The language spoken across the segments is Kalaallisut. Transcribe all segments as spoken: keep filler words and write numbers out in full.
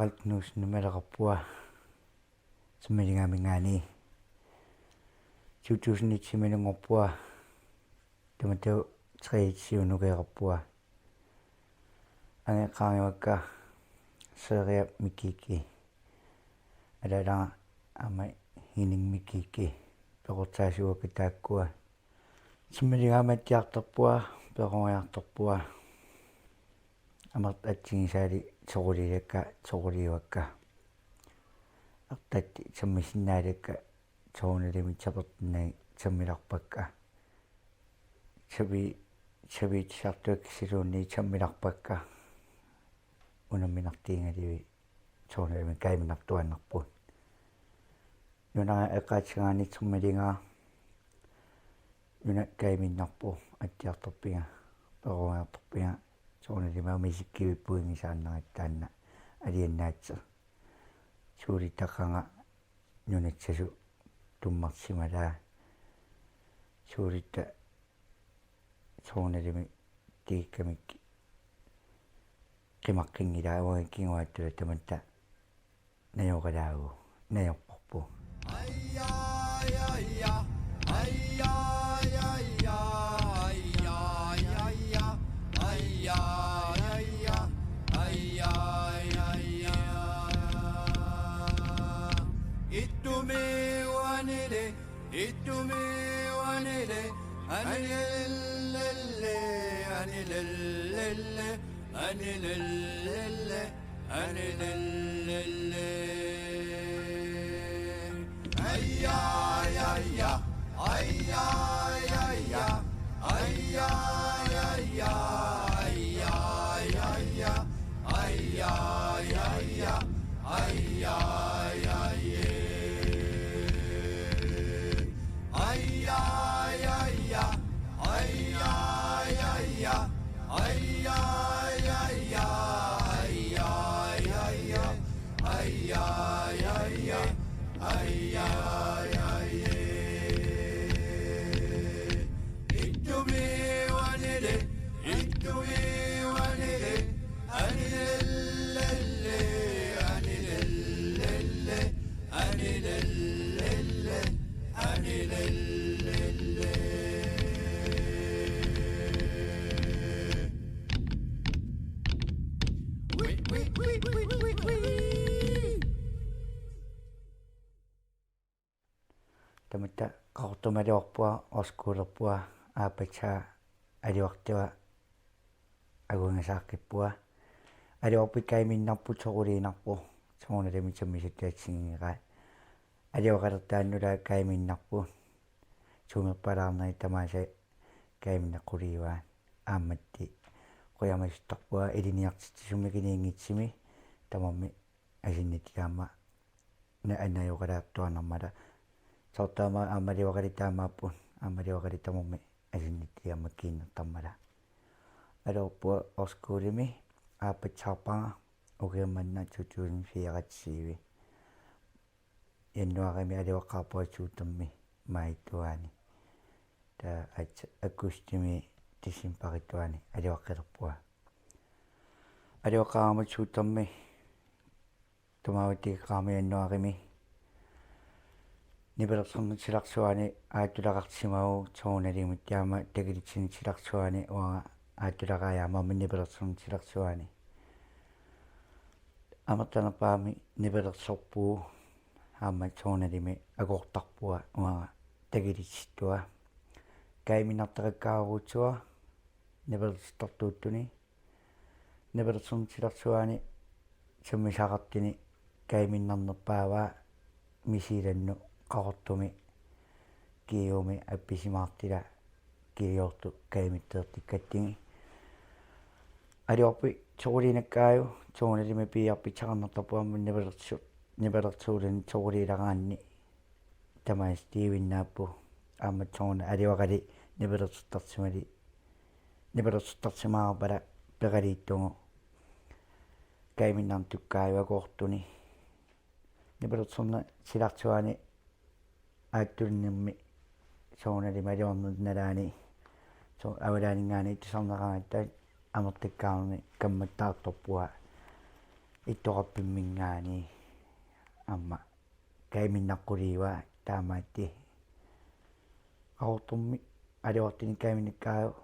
Ralf Knudsen imeqarpunga, Timmilingaaminngaanniit. To tusind et-imi inunngorpunga, tamatta tre et-iunukeerpunga. Angajoqqaarivakka Seria Mikiki, alaalaga aamma Henning Mikiki, peqortaasuakka taakkua. Timmilingaami attiartorpunga, peroriartorpunga. Amerlatigisaalit toquliilakka, toquliivakka. Artatti tammisinnaalakka, soorunalimi tapertunnagit tammilarpakka. Tavi-, taviitsisartuakkasiluunniit tammilarpakka. Unamminartigigalugit soorunalimi kaiminartuaannarpugut. Nunap eqqaatsigaanni Timmilingaaq nuna kaiminarpoq, attiartorpiga, peroriartorpiga, soorunalimi aamma isikkivippugut, ingisaannarata taanna aliannaatsoq. Suulitaqaanga nunatsasut tummarsimalaa. Suulitta soorunalimi tikikkamik qimaqqinngilaa, uanga kinguaattula tamatta najoqalaagu, najorparput. Ittumiuanile, ittumiuanile, anilellele, anilellele, anilellele, anilellele. Ayya, ayya, ayya. Ayya, ayya, ayya. Ayya, ayya, ayya. Ayya, ayya, ayya. Ayya, ayya, ayya. Ayya, ayya, ayya. Ayya, ayya, ayya. Ayya, ayya, ayya. Ayya, ayya, ayya. Ayya, ayya, ayya. Ittumiuanile, ittumiuanile. Anilellele, anilellele, anilellele, anilellele. Wi, wi, wi. Tamatta Qaqortumi aluarpunga, Oskuulerpunga, aappassaa aluartua aguangasaaqqippunga. Aluarpit kaiminarput, toquliinnarput, soorunalimi tammisut assigiinngikkaat. Aluaqalertaannulaa kaiminarput, sumerpalaarneri tamaasa kaiminneq quliuaat. Aammatti qujamasuttarpunga ilinniartitsisumik ilinniartitsisumik tamarmik asannittut aamma na-, najoqalaartuaannarmata. Soorlu aamma aamma aluaqalit taamaapput, aamma aluaqalit tamarmik asannittut aamma kiinnertarmata. Aluarpunga Oskuulimi, aappassaarpara ukiormanna to tusind fireogtyve. Januaarimi aluaqqaarpunga Suutermi maajittuaani. Taava at-, aggustimi decembarittuaani aluaqqilerpunga. Aluaqqaarama Suutermi tamaavatigeqqaarama januaarimi nipilersornermut silarsuaani aattulaqarsimavoq, soorunalimi taama takilitsinermut silarsuaani uanga aattulaqaanga aamma nipilersornermut silarsuaani. Amerlanerpaamik nipilersorpugut aamma soorunalimi akoortarpunga uanga takilitsittunga. Kaiminartaqaqqaarutsunga nipilersortartuuttuni. Nipilersornermut silarsuaani sammisaqartuni kaiminarnerpaavaa misiilannut Qaqortumi, Kiumi, Appisimaartila, Kiliortup kaimittoortikkatsigit. Aluarpit toquliinnakkaagut, soorunalimi piiarpissaqarnertarput aamma nipilersu-, nipilersuullutik toquliileraanni tamaasa tiivinnaapput. Aamma soorunami aluaqalit nipilersortarsimali-, nipilersortarsimaarpata peqaliittugut kaiminarnermut tukkaajuakoortuni. Nipilersornermut silarsuaani aattulinermi soorunalimi aluarnermut nalaani, so-, avalaaninngaanniit tusarneqaratta amertakkaarnermik kammattaartorpunga. Ittoqarfimminngaanniit aamma Kaiminnaqqulivaa taamaattumik Qaqortormi aliortini Kaiminnakkaagu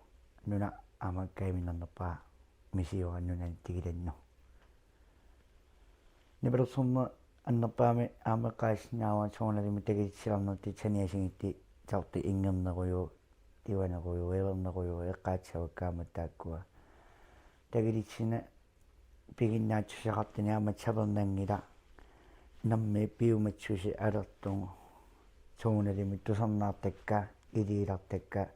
nuna aamma Kaiminnernerpaaq misiuara nunani tigilannu. Nipalersorneq annerpaamik aamma eqqaasinnaavara soorunalimi takilitsilernertut saniatigut soorlu inngernerujuk, ivanerujuk, ivernerujuk eqqaassavakka aamma taakkua. Takilitsineq piginnaatsuseqartunik aamma sapernanngilaq nammineq piumassuseq alertugu. Soorunalimi tusarnaartakka, iliuuseqartakka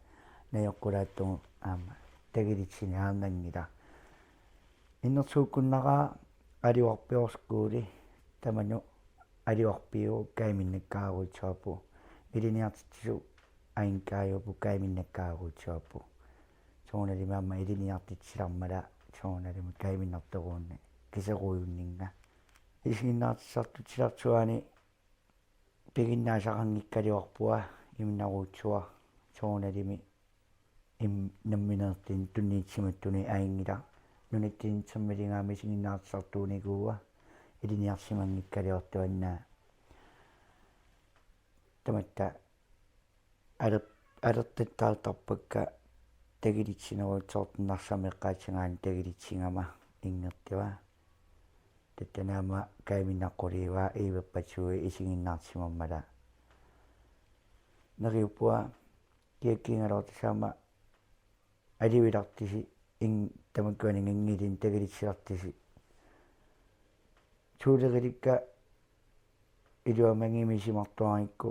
najoqqulaattugu aamma takilitsineq ajornanngilaq. Innersuukkunnaraaq Alivarpiorskuli tamanut Alivarpiuvoq Kaiminnakkaaruutsuarput. Ilinniartitsisut aingkaajupu Kaiminnakkaaruutsuarput. Soorunalimi aamma ilinniartitsilermata soorunalimi Kaiminnertoruunni kiserujunninga. Isiginnaartitsisartutsilersuani piginnaasaqanngikkaliorpunga iminnaruutsuaq soorunalimi im nammineerluni tunniussimattunik ajunngilaq. Nunatsinni sermiligaami isiginnaartitsisartuunikuua ilinniarsimanngikkaliortuanna tamatta aler-, alertattaartarpakka takilitsinerup soorlu Narsami eqqaassagaanni takilitsigama inngertua. Tassani aamma Kaiminnaqqulivaa iverpassuit isiginnaarsimammata. Neriuppunga kiakkiigaluartasi aamma alivilertasi ing-, tamakkuanik inngilinnik takilitsilertasi. Suulerilikka iluamik angimik isumartuarikku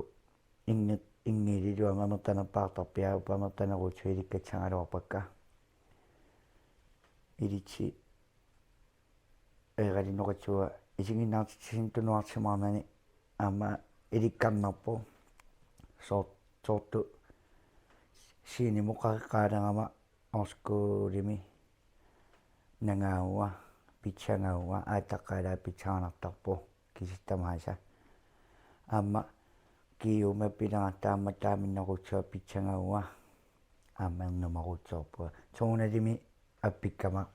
inngi-, inngilit iluamik amertanerpaartarput, aappaat amertaneruutsuit ilikkassagaluarpakka. Ilitsi eqalinnoqatsua isiginnaartitsisut tunuarsimaarnani aamma ilikkarnarpoq. Soor-, soorlu scenimut qaqeqqaalerama Orskoolimi nangaaguaq, pitsagaaguaq, aallaqqaalaat pitsaagunartarpoq kisitta tamaasa. Aamma kiiuma pilerarta aamma taaminnaruutsuaq pitsagaaguaq aamma ernumaruutsoorpunga. Soorunalimi appikkama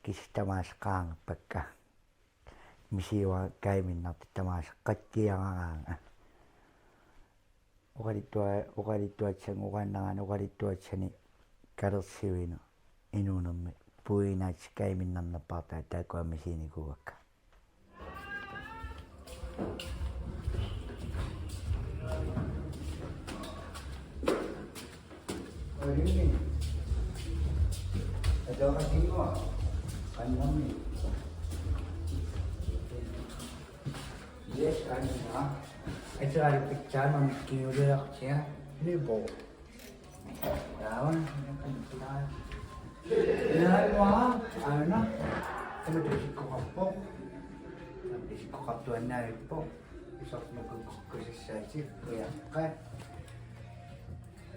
kisitta tamaasa qaangerpakka. Misiuara Kaiminnertut tamaasa qattiararaanga. Oqaluttua-, oqaluttuassanngoraannaraanni oqaluttuassani kalersuinut inuunermi puiunaatsit Kaiminnernerpaartaat taakkua misiginikuuakka. Yes, aana. Atseralu pitsaanut kiuliartia. Nipo. Taava. Ilaanua, aana. Tamatta isikkoqarpoq. Tamatta isikkoqartuaannavippoq. Isornukukku kusassaasik ujaqqat.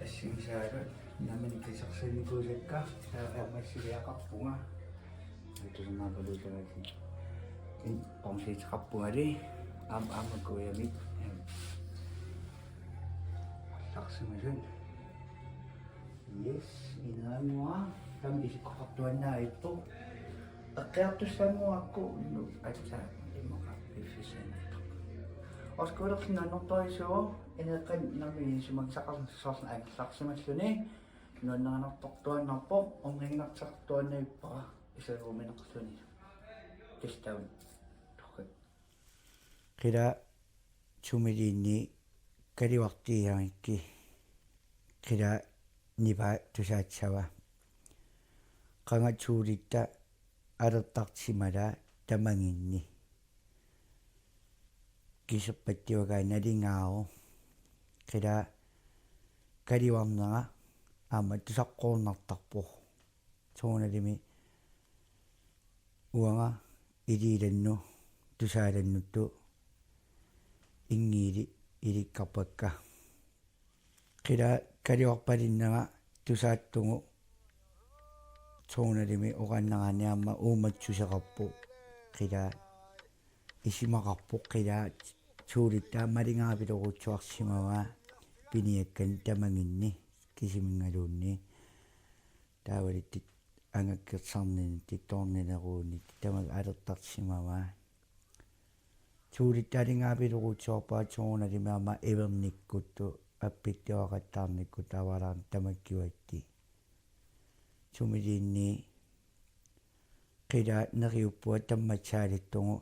Assigisaalu nammineq kisersinnikuusakka taava aamma issiliaqarpunga. Tusarnaapaluusagaasi. In qorsiiseqarpungali aam-, aamma kujamik. Larsimasut. Yes, inaanua. Taama isikkoqartuaannavippoq. Eqqiartussanguakku nu atsa immaqa piffissaanngitsoq. Orskoolerluinnartorujussuuvoq ineeqqani nammineq isumagisaqarluni soorlu angerlarsimalluni nuannarinertortuaannarpoq orniginartartuaannavippara isaguumineqarluni. Tassa taama. Torrak. Qila sumiliinni kalivartiigaanngikki qila nipa tusaassava. Qanga suulitta alertarsimalaat tamaginni. Kiserpattivagaa nalingaavoq. Qila kalivarnera aamma tusaqqoornartarpoq. Soorunalimi uanga iliilannut tusaalannuttut inngilit ilikkarpakka. Qila kalivarpalinnera tusaattugu soorunalimi oqaannaraanni aamma uumatsuseqarpoq. Qila isumaqarpoq qila suulitta aamma malingaavilerutsuarsimavaa piniakkani tamaginni kisimiingaluunniit. Taavalu angakkersarninnit toornileruunit tamakku alertarsimavaa. Tuulitta alingaapilorutsiorpaa soorunalimi aamma ivernikkuttu appittuaqattaarnikkut avalaarni tamakkiuatti. Sumiluunniit qila neriuppunga tammatsaalittugu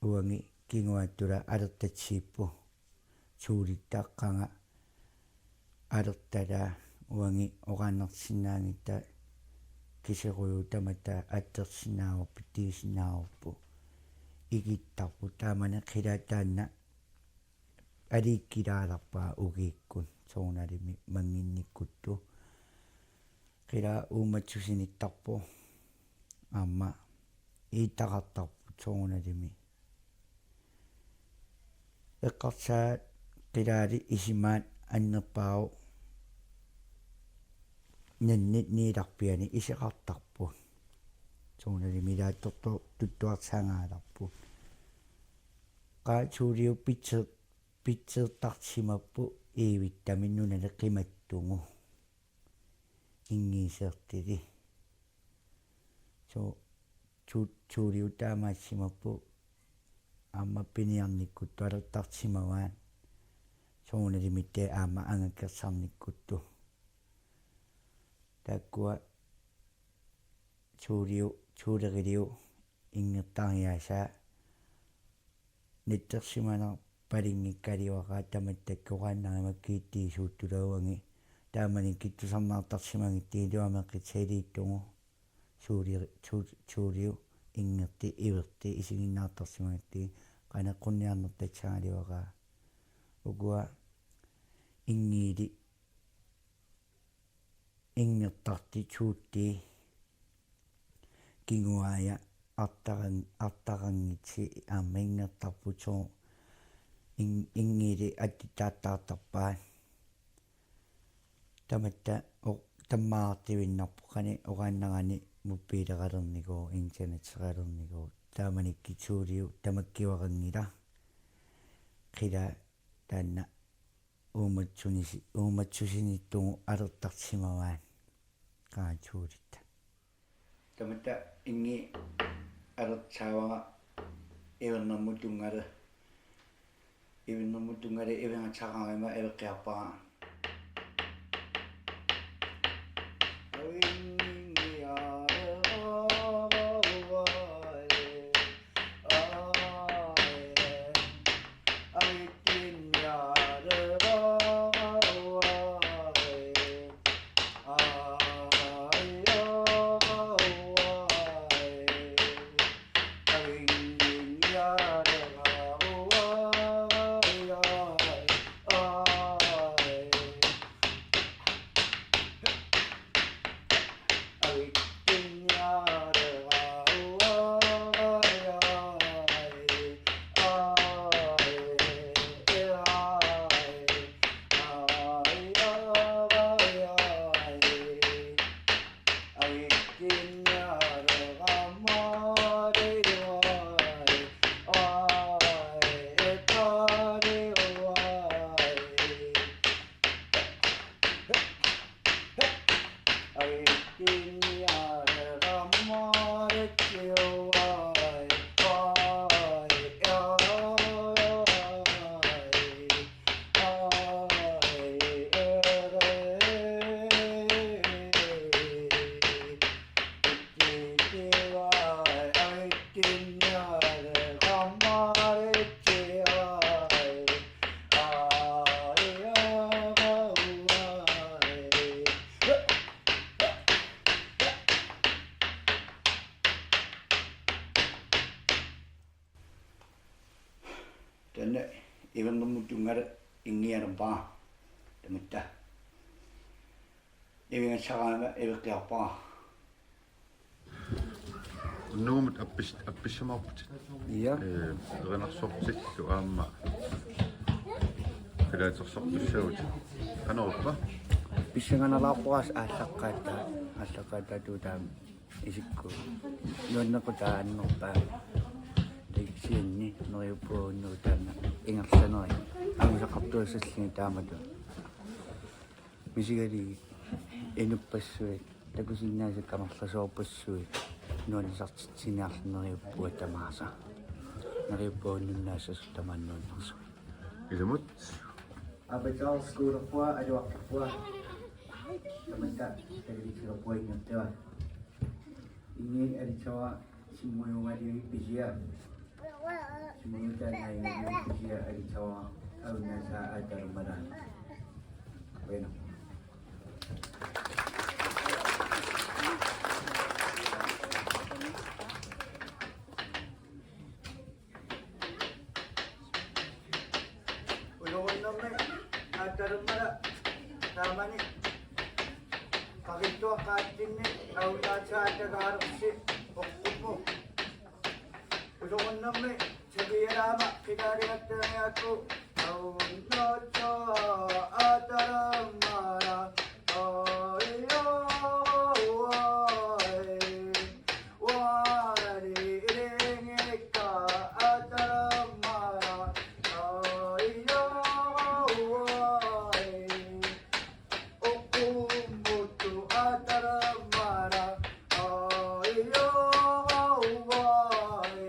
uangi kinguaattula alertatsiippu. Tuulitta qanga alertalaa uangi oqaannarsinnaanngitsoq kiseruju tamatta atsersinnaavarput, tiisinnaavarput, ikittarput. Taamani qila taanna aliikkilaalerpaa ukiikkut soorunalimi mannginnikkuttu. Qila uumatsusinittarpoq aamma iittaqartarput soorunalimi. Eqqarsaat qilaali isumaat annerpaavoq, nanni niilarpiani iseqartarput. Soorunalimi ilaattortoq tuttuarsaangaalarput. Qaa Tuuliu pitser-, pitsertarsimappoq iivittami nunali qimattugu. Inngiisertili. Suu, Tuu-, Tuuliu taamaassimappoq aamma piniarnikkuttu alertarsimavaat. Soorunalimiittut aamma angakkersarnikkuttu. Taakkua Tuuliu, Tuuleriliu inngertariaasaa nittersimanerpalinngikkaluaqaat tamatta oqaannarama kiittiisuuttulauangi. Taamani kittusarnaartarsimanngitsugut iluameqqit saliittugu. Tuuli-, Tuu-, Tuuliu inngerti iverti isiginnaartarsimanngitsugut, qanoq eqqunniarnertassagaluaqaat. Ukua inngiili inngertarti tuutti kinguaaja artaran-, artaranngitsi aamma inngertarput suu in-, inngiili attuttaartartarpaat. Tamatta o-, tammaartivinnarpoq qanoq oqaannarani mobiileqalernikuuvoq, internetteqalernikuuvoq. Taamanikkut Tuuliu tamakkiuaranngilaq. Qila taanna uumatsunisi-, uumatsusinittugu alertarsimavaat. Qaa Tuulitta. Tamatta inngi alersaavara ivernermut tunngale. Ivernermut tunngale ivingassaqarama iveqqiarpara. Taanna ivernermut tunngale inngialerpara. Tamatta. Ivingassaqarama iveqqiarpara. Nuumut appis-, appissamaarputit. Ja. Ee, erinarsortillu aamma qilaatersortussagutit. Qanoruppa? Pissanganalaarpoq aallaqqaataata, aallaqqaataata taama. Isikku. Nuannequtaa annerpaamik. Takissianni neriuppunga unnugu taanna ingerlanerit. Angusaqartuassallugit taamatut. Misigalugu inuppassuit Takusinnaasakka amerlasoorpassuit nuannisartitsiniarluni neriuppunga tamaasa. Neriuppunga unnunnaassasut tamaasa nuannersuit. Ilumut. Apex School-erpunga, aluarterpunga. Tamatta takutitsilerpunga ingerlava. Ingi alitsoa Simuiumaalivi pisia. Simuiuta naingaviu pisia alitsoa Aunnaata Aataramara. Bueno. Usorunnermi Aataramara taamani qaqittuaqqaatsinni Aunnaata Aatagaalersi oqqummut. Usorunnermi sapialaama qitaaligattaaniakku Aunnaata Aataramara. Aijjo, ai. Uari iringikka Aataramara. Aijjo, ai. Oqqummut Aataramara. Aijjo, ai.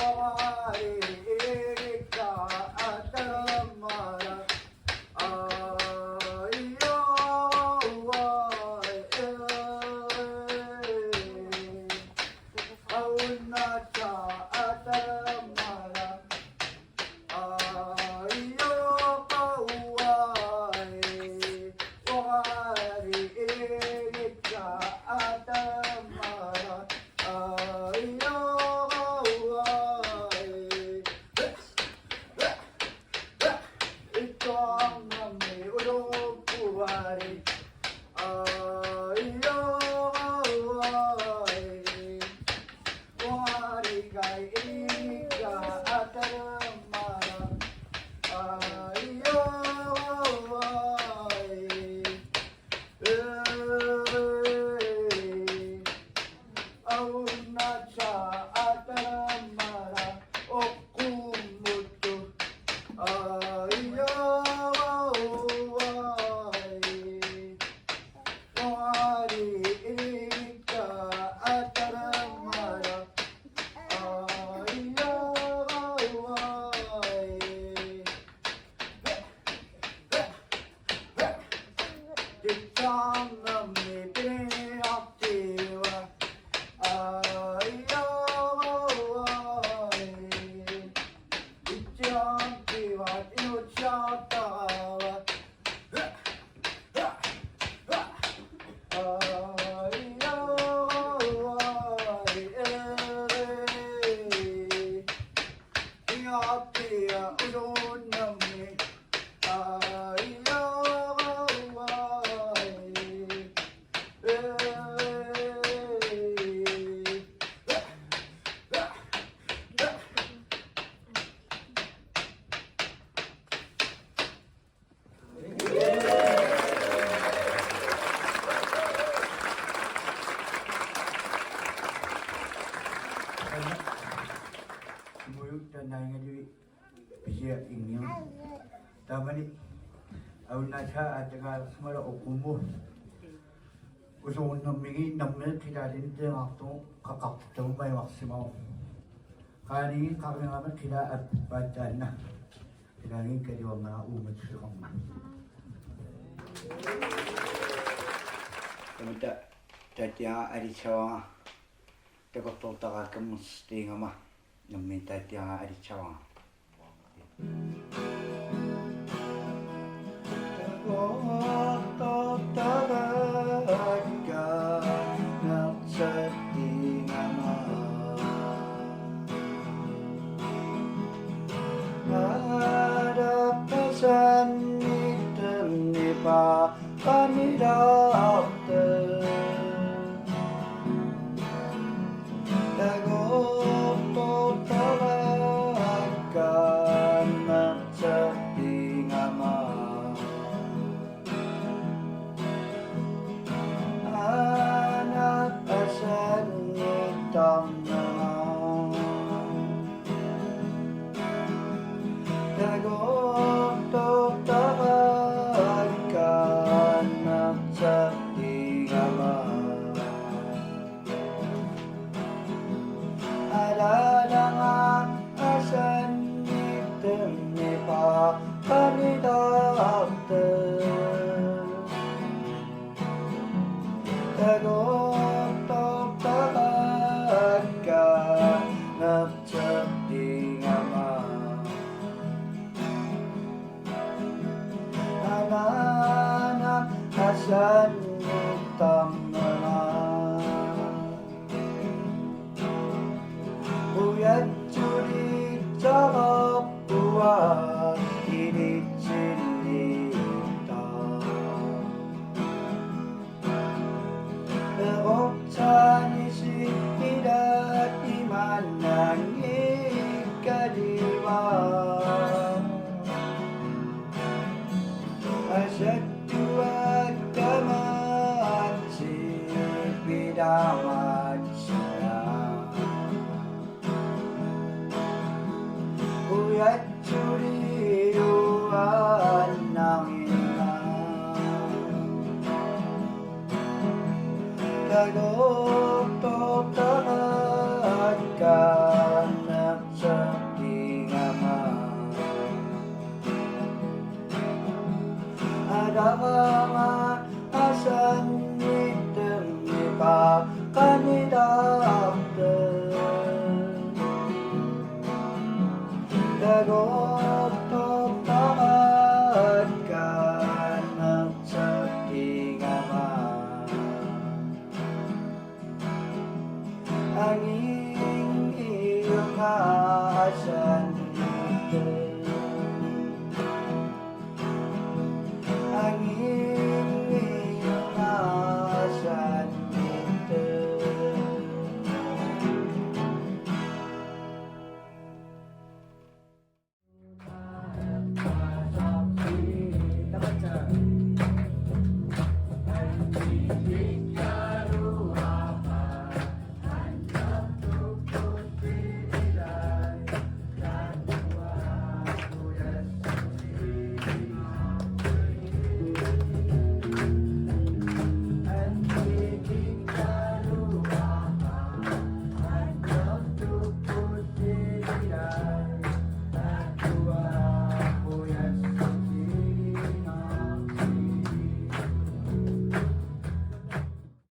Uari iringikka Aataramara. Aijjo, ai. Aunnaata Aataramara. Aijjo, ai. Uari iringikka Aataramara. Aijjo, ai. Ittoarnammi uluppuari. Aijjo, ai. Uarigai iringikka Aataramara. Aijjo, ai. Ee. Aunnaata Aataramara oqqummut. Aijjo, ai. Uari iringikka Aataramara. Aijjo, ai. Ittoarnammi piniartiua. Aijjo, ai. Ittoartiua inutsiartarava. Aijjo, ai. Inutsiartia usorunnermi. Aijjo, ai. Simuiuta naingaviu pisia Ingi. Taamani Aunnaata Aatagaalersimavoq oqqummut. Usorunnermigiit nammineq qilaalinniartoq qaqartuummajuarsimavoq. Qaanigiit qaringaamik qilaa appippaat taanna. Qilaanit kajuangaa uumatsuseqarmat. Tamatta taatiara alissavara takorloortaraakkammersitigama nammineq taatiara alissavara. qanilaartoq. Takortortaqaakka nerteqqigama. Anaana asannik tarnera. Ujatsoriitsaarpugut ilitsinniittoq. Perorsaanissi ilaat imaannanngikkaluarpara. Asattuakkama atsiippilaamaatsinga. Ujatsoriiluannarina. Takortortaqaakka nerteqqigama. Alara